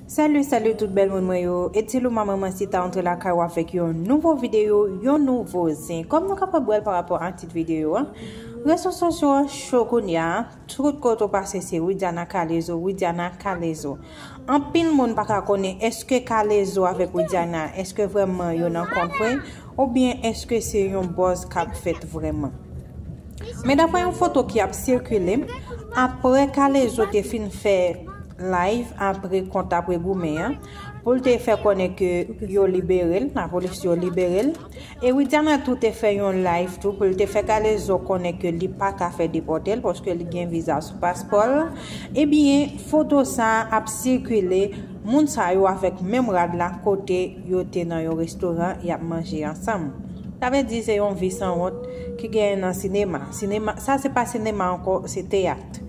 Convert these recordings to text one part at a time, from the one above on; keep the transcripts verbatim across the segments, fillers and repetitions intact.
Salut, salut tout bèl moun mwen yo. E ti Lou manman si ta antre lakay ou avèk yon nouvo videyo, yon nouvo zen. Kòm nou kapab wè l pa rapò a tit videyo a, rezo sosyo a cho kounye a, tout kote w pase se Widiana Kalezo, Widiana Kalezo. Anpil moun pa ka konnen èske Kalezo avèk Widiana, èske vrèman yo nan kont vre, oubyen èske se yon buzz k ap fèt vrèman. Men daprè yon foto ki ap sikile, apre Kalezo te fin fè live apre kont apre goumen an, pou l te fè konnen ke yo libere l, lapolis yo libere l. E Widiana tou te fè yon live tou pou l te fè Kalezo konnen ke li pa ka fè depòte l paske li gen viza sou paspò l. Ebyen, foto sa a ap sikile, moun sa yo avèk menm rad la kote yo te nan yon restoran y ap manje ansanm. Sa vle di se yon vi sanwont ki genyen nan sinema. Sinema, sa se pa sinema ankò, se teyat.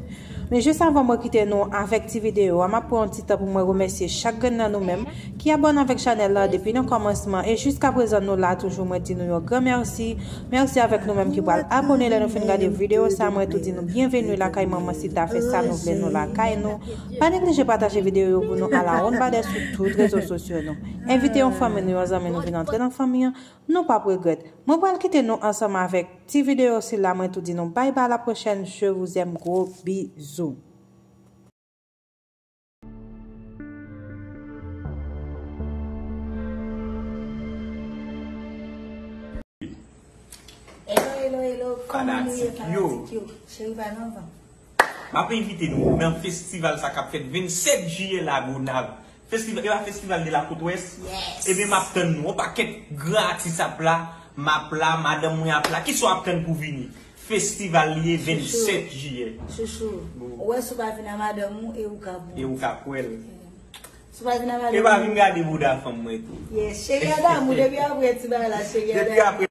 Men jis avan mwen kite nou avèk ti videyo a, m ap pran yon ti tan pou mwen remèsye chak grenn nan nou menm ki abòne avèk chanèl la depi nan kòmansman e jiska prezan nou la toujou, mwen di nou yon gran mèsi. Mèsi avèk nou menm ki pral abòne lè nou fin gade videyo sa, mwen tou di nou byenveni lakay manman si ta fè sa nou vle nou lakay nou. Pa neglije pataje videyo yo pou nou a la wonn badè sou tout rezo sosyo nou. Envite yon fanmi nou, yon zanmi nou vin antre nan fanmi an. Nou p ap regrèt. Mwen pral kite nou ansanm avèk ti videyo sila, mwen tou di nou bye bye, à la prochaine, je vous aime, gros bisous. Hello, hello, hello. Kòman nou ye, fanatik yo? Fanatik yo. Cheri pa nan van. M ap envite nou nan festival sa k ap fèt vennsèt jiyè Lagonav. Festival, e pa festival de la Côte Ouest? Yes. Ebyen, m ap tann nou. Yon pakèt gran atis ap la, m ap la, madanm mwen ap la. Kisa w ap tann pou vini? Festival li ye, vennsèt jiyè. Chouchou. Bon. Ou wè si w pa vin a madanm ou e ou ka bon. E ou ka kwè l. Si w pa vin a madanm ou. E pa vin gade bouda fanm mwen tou. Yes, cheri a damou, depi apre ti bagay la, cheri a damou. Depi apre